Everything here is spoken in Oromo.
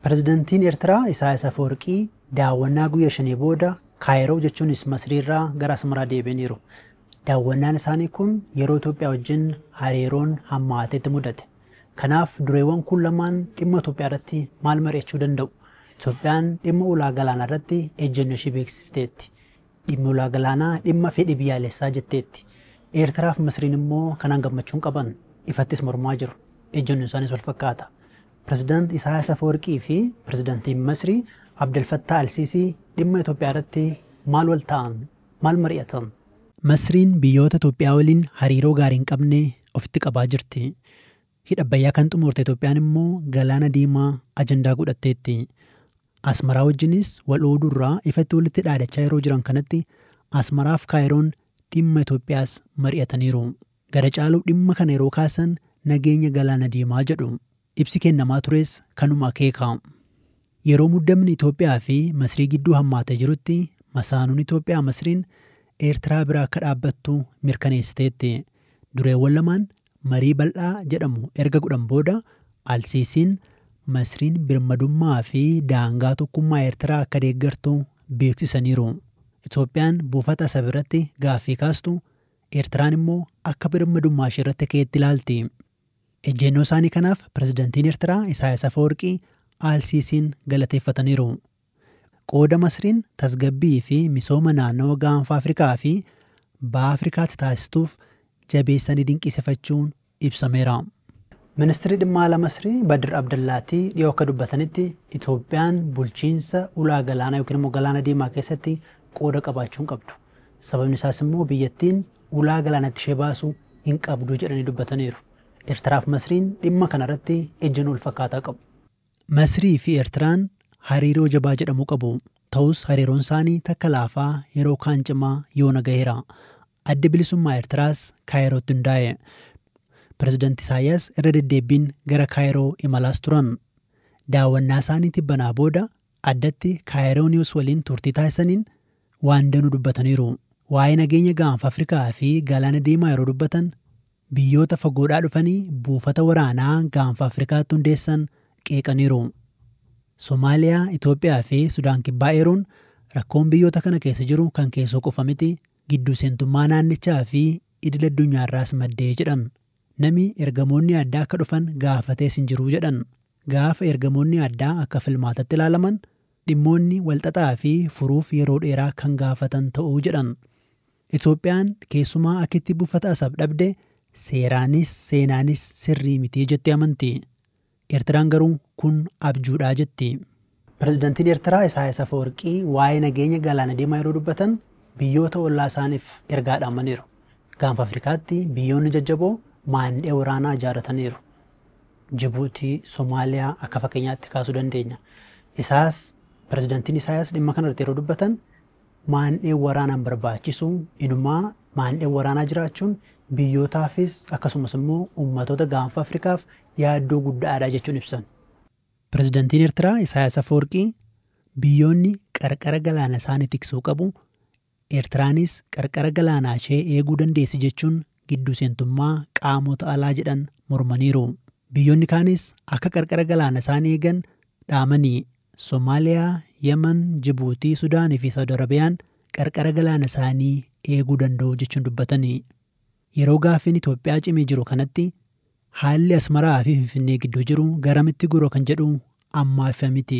Pireezidantiin Eertiraa Isaayyaas Afwerqii daawwannaa guyyaa shanii booda Kaayiroo jechuunis Masriirraa gara Asmaraa deebi'aniiru. Daawwannaan isaanii kun yeroo Itoophiyaa wajjin hariiroon hammaatetti mudate. Kanaaf dureewwan kun lamaan dhimma Itoophiyaa irratti maal mari'achuu danda'u? Itoophiyaan dhimma ulaa galaanaa irratti ejjennoo ishee beeksifteetti. Dhimmi ulaa galaanaa dhimma fedhii biyyaalessaa jetteetti. Eertiraa fi Masriin immoo kanaan gammachuu hin qaban, ifattis mormaa jiru. Ejjennoon isaaniis wal fakkaata. Pireezidaant Isaayyaas Afwerqii fi Pireezidaantiin Masrii Abdel Fattah Alsiisii dhimma Itoophiyaa irratti maal wal ta'an? Maal mari'atan? Masriin biyyoota Itoophiyaa waliin hariiroo gaarii hin qabne ofitti qabaa jirti. Hidha Abbayyaa kan xumurte Itoophiyaan immoo Galaana Diimaa ajandaa godhatteetti. Asmaraa wajjinis wal oodurraa ifatti walitti dhaadachaa yeroo jiran kanatti Asmaraaf Kaayiroon dhimma Itoophiyaas mari'ataniiru. Gara caaluu dhimma kana yeroo kaasan nageenya Galaana Diimaa jedhu. Ibsi kennamaa tures kanuma akeeka. Yeroo muddamni Itoophiyaa fi Masrii gidduu hammaatee jirutti masaanuun Itoophiyaa Masriin Eertiraa bira akka dhaabbattu mirkaneessiteetti. Dureewwan lamaan marii bal'aa jedhamu erga godhan booda Alsiisiin Masriin birmadummaa fi daangaa tokkummaa Eertiraa akka deeggartu beeksisaniiru. Itoophiyaan buufata Asab irratti gaaffii kaastu, Eertiraan immoo akka birmadummaa ishee irratti ka'etti ilaalti. Ejjennoo isaanii kanaaf Pireezidantiin Eertiraa Isaayyaas Afwerqii Alsiisiin galateeffataniiru. Qooda Masriin tasgabbii fi misooma naannawa gaanfa Afrikaa fi baha Afrikaatti taasistuuf jabeessanii dinqisiifachuun ibsameera. Ministeerri dhimma alaa Masrii Badir Abdallaatii dhiyoo akka dubbatanitti Itoophiyaan bulchiinsa ulaa galaanaa yookiin immoo Galaana Diimaa keessatti qooda qabaachuu hin qabdu. Sababni isaas immoo biyyattiin ulaa galaanatti ishee baasu hin qabdu jedhanii dubbataniiru. Eertiraa fi Masriin dhimma kanarratti ejjennoo wal fakkaataa qabu. Masrii fi Eertiraan hariiroo jabaa jedhamu qabu. Ta'us hariiroon isaanii takka laafaa yeroo kaan cimaa yoona gaheera. Addi bilisummaa Eertiraas Kaayirootti hundaa'e. Pireezidaanti Isaayyaas irra deddeebiin gara Kaayiroo imalaas turan. Daawwannaa isaanii tibbanaa booda addatti Kaayiroo Niwus waliin turtii taasisaniin waan danuu dubbataniiru. Waa'ee nageenya gaanfa Afrikaa fi Galaana Diimaa yeroo dubbatan biyyoota fagoodhaa dhufanii buufata waraanaa gaanfa Afrikaatti hundeessan qeeqaniiru. Somaaliyaa, Itoophiyaa fi Sudaan Kibbaa eeruun rakkoon biyyoota kana keessa jiru kan keessoo qofa miti, gidduu seentummaa naannichaa fi idil addunyaarraas maddee jedhan. Nami ergamoonni addaa akka dhufan gaafatees hin jiru jedhan. Gaafa ergamoonni addaa akka filmaatatti ilaalaman dhimmoonni walxaxaa fi furuuf yeroo dheeraa kan gaafatan ta'uu jedhan. Itoophiyaan keessumaa akkitti buufata Asab dhabde seeraanis seenaanis sirrii miti jettee amanti. Eertiraan garuu kun abjuudhaa jetti. Pireezidantiin Eertiraa Isaayyaas Afwerqii waa'ee nageenya Galaana Diimaa yeroo dubbatan biyyoota ollaa isaaniif ergaa dhaamaniiru. Gaanfa Afrikaatti biyyoonni jajjaboo maandhee waraanaa ijaarrataniiru. Jibuutii, Somaaliyaa akka fakkeenyaatti kaasuu dandeenya. Isaas Pireezidantiin Isaayyaas dhimma kanarratti yeroo dubbatan maandhee waraanaan barbaachisu, inumaa maandhee waraanaa jiraachuun biyyootaafis akkasumas immoo uummattoota gaanfa Afrikaaf yaaddoo guddaadha jechuun ibsan. Pireezidantiin Eertiraa Isaayyaas Afwerqii biyyoonni qarqara galaana isaanii tiksuu qabu, Eertiraanis qarqara galaanaa ishee eeguu dandeessi jechuun gidduu seentummaa qaamota alaa jedhan mormaniiru. Biyyoonni kaanis akka qarqara galaana isaanii eegan dhaamanii Somaaliyaa, Yemen, Jibuutii, Sudaanii fi Saawud Arabiyaan qarqara galaana isaanii eeguu danda'u jechuun dubbatanii. Yeroo gaaffiin Itoophiyaa cimee jiru kanatti haalli Asmaraa fi Finfinnee gidduu jiru garamitti goro kan jedhu ammaaf ifa miti.